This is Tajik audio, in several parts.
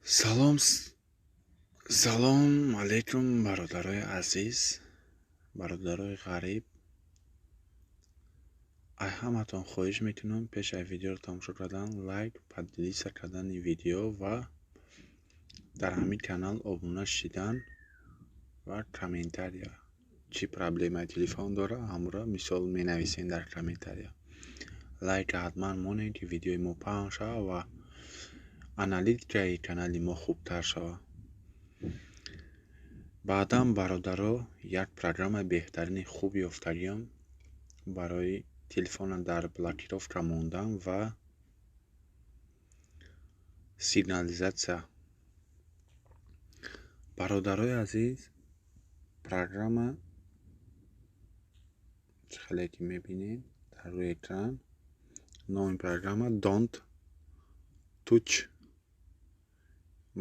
Салом, салом алейкум, бародарои азиз, бародарои ғариб. Ай ҳаматон хоҳиш мекунам, пеш аз видеоро тамошо кардан, лайк, поделиться кардани видео ва дар ҳамин канал обуна шидан ва комментария. Чӣ проблемаи телефон дора, ҳамуро мисол менависем дар комментария. Лайка ҳатман монед, ки видеои мо паҳн шавад ва аналитикаи канали мо хубтар шавад. Баъдан, бародаро, як программаи беҳтарини хуб ёфтагиам барои телефона дар блокировка мондан ва сигнализатсия. Бародарои азиз, программа чӣ хеле ки мебинед дар рӯи экран, номи программа Don't Touch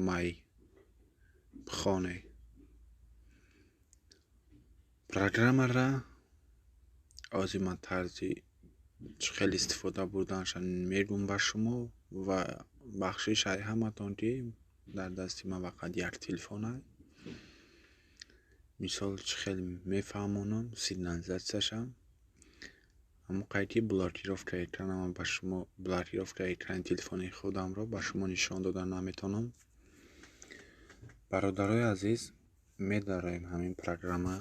My Phone. Программара ҳозир ман тарзи чӣ хел истифода бурданашро мегӯм ба шумо ва бахшиш ай ҳаматон, ки дар дасти ман фақат як телефон ай. Мисол, чӣ хел мефаҳмонам сигнализатсияшам. Ҳамон қайд ки блокировкаи экранама ба шумо, блокировкаи экрани телефони худамро ба шумо нишон дода наметавонам. Бародарои азиз, медароем ҳамин программа.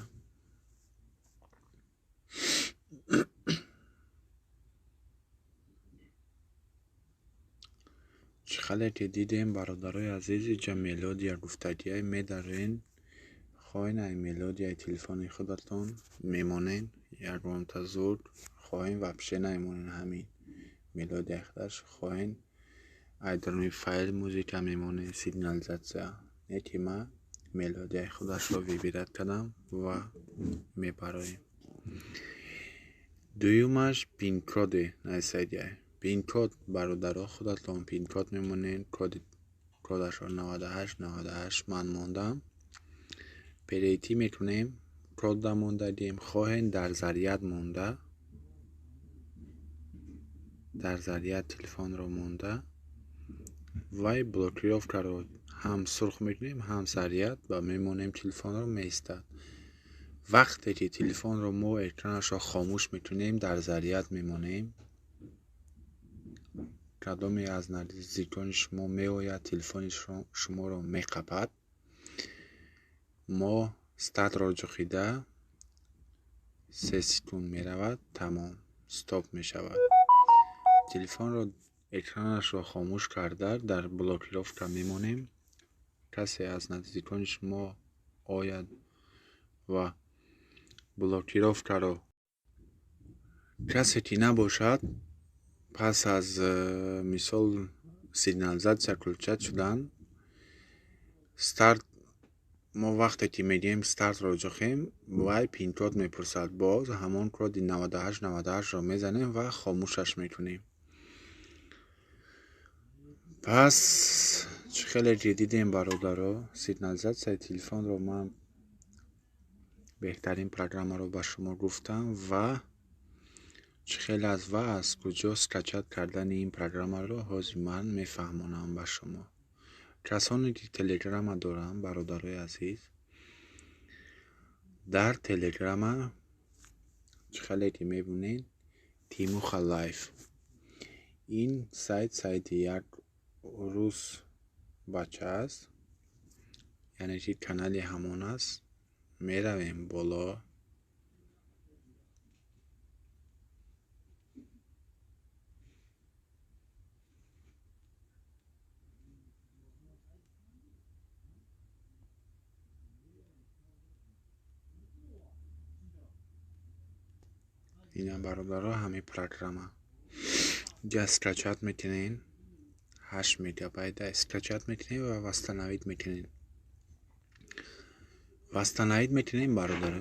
Чӣ хеле ки дидем, бародарои азиз, инҷа мелодия гуфтагиай, медароен, хоҳен ай мелодияи телефони худатон мемонен, ягонта звук, хоҳен вообще намемонен, ҳамин мелодияи худаш, хоҳен ай даруни файл музыка мемонен, сигнализатсия. Не ки ман мелодияи худашро выбирать кардам ва мебароем. Дуюмаш пин-коде нависагиай. Пин-код, бародаро, худатон пин-код мемонед, коди кодашро 98 98 ман мондам. Перейти мекунем, кодда мондагием, хоҳем дар заряд монда, дар заряд телефонро монда, вай блокировкаро ҳам сурх мекунем, ҳам заряд ва мемонем, телефонро меистад. Вақте ки телефонро мо экранашро хомӯш мекунем, дар заряд мемонем, кадоме аз наздикони шумо меояд, телефони шуморо меқапад, мо стартро ҷухида 3 секунд меравад, тамом, стоп мешавад. Телефонро экранашро хомӯш карда, дар блокировка мемонем. Касе аз наздикони шумо ояд ва блокировкаро, касе ки набошад, пас аз мисол сигнализатсия включать шудан, старт мо вақте ки мегӯем стартро ҷухем, вай пин-код мепурсад. Боз ҳамон коди 98 98-ро мезанем ва хомӯшаш мекунем. Пас чӣ хеле ки дидем, бародаро, сигнализатсияи телефонро ман беҳтарин программаро ба шумо гуфтам ва чӣ хел аст ва аз куҷо скачать кардани ин программаро ҳозир ман мефаҳмонам ба шумо. Касоне ки телеграма доранд, бародарои азиз, дар телеграма чӣ хеле ки мебинед, Тимуха Лайф. Ин сайт сайти як рус бача аст, яъне ки канали ҳамон аст. Меравем боло. Ина, бародаро, ҳамин программа. Инҷа скачать мекунед, 8 мегабайта скачать мекунед ва восстановить мекунед. Восстановить мекунем, бародаро.